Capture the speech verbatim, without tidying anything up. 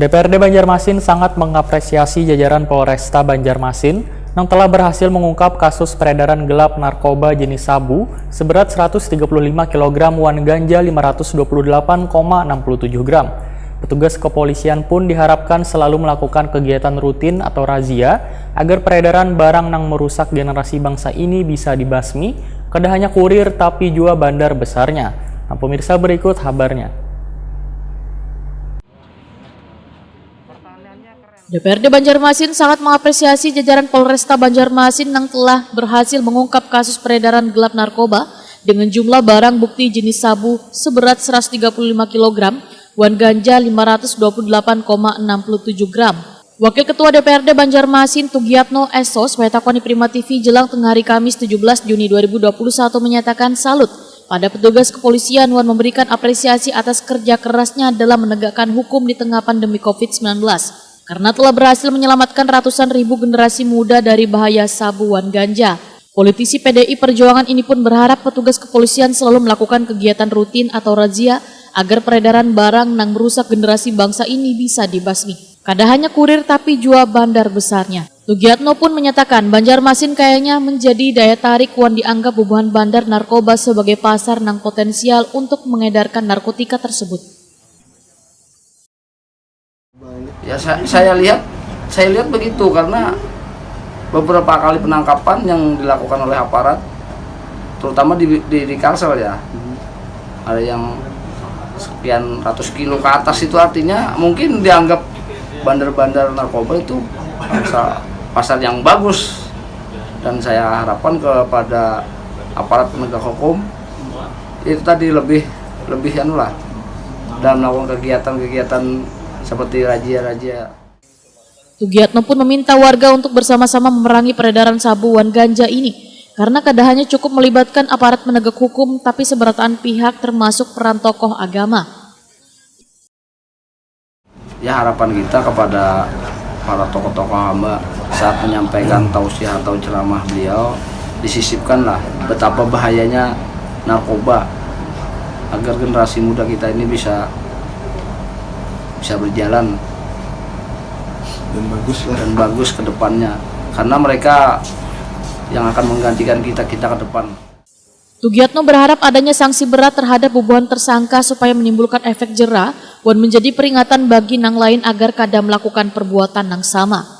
D P R D Banjarmasin sangat mengapresiasi jajaran Polresta Banjarmasin yang telah berhasil mengungkap kasus peredaran gelap narkoba jenis sabu seberat seratus tiga puluh lima kilogram wan ganja lima ratus dua puluh delapan koma enam puluh tujuh gram. Petugas kepolisian pun diharapkan selalu melakukan kegiatan rutin atau razia agar peredaran barang yang merusak generasi bangsa ini bisa dibasmi, kada hanya kurir tapi jua bandar besarnya. Nah, pemirsa, berikut habarnya. D P R D Banjarmasin sangat mengapresiasi jajaran Polresta Banjarmasin yang telah berhasil mengungkap kasus peredaran gelap narkoba dengan jumlah barang bukti jenis sabu seberat seratus tiga puluh lima kilogram wan ganja lima ratus dua puluh delapan koma enam puluh tujuh gram. Wakil Ketua D P R D Banjarmasin Tugiatno Esos wayatakoni Prima T V jelang tengah hari Kamis tujuh belas Juni dua ribu dua puluh satu menyatakan salut pada petugas kepolisian wan memberikan apresiasi atas kerja kerasnya dalam menegakkan hukum di tengah pandemi covid sembilan belas, karena telah berhasil menyelamatkan ratusan ribu generasi muda dari bahaya sabu wan ganja. Politisi P D I Perjuangan ini pun berharap petugas kepolisian selalu melakukan kegiatan rutin atau razia agar peredaran barang nang merusak generasi bangsa ini bisa dibasmi. Kada hanya kurir tapi jua bandar besarnya. Tugiatno pun menyatakan Banjarmasin kayaknya menjadi daya tarik wan dianggap bubuhan bandar narkoba sebagai pasar nang potensial untuk mengedarkan narkotika tersebut. Ya saya, saya lihat saya lihat begitu karena beberapa kali penangkapan yang dilakukan oleh aparat, terutama di di, di Kalsel ya, ada yang sekian ratus kilo ke atas, itu artinya mungkin dianggap bandar-bandar narkoba itu pasar, pasar yang bagus, dan saya harapkan kepada aparat penegak hukum itu tadi lebih lebih anulah dalam melakukan kegiatan-kegiatan seperti razia-razia. Tugiatno pun meminta warga untuk bersama-sama memerangi peredaran sabu wan ganja ini, karena kada hanya cukup melibatkan aparat penegak hukum, tapi seberataan pihak termasuk peran tokoh agama. Ya, harapan kita kepada para tokoh-tokoh hamba saat menyampaikan tausiah atau ceramah beliau, disisipkanlah betapa bahayanya narkoba agar generasi muda kita ini bisa bisa berjalan dan bagus lah dan bagus ke depannya, karena mereka yang akan menggantikan kita kita ke depan. Tugiatno berharap adanya sanksi berat terhadap bubuhan tersangka supaya menimbulkan efek jera wan menjadi peringatan bagi nang lain agar kada melakukan perbuatan nang sama.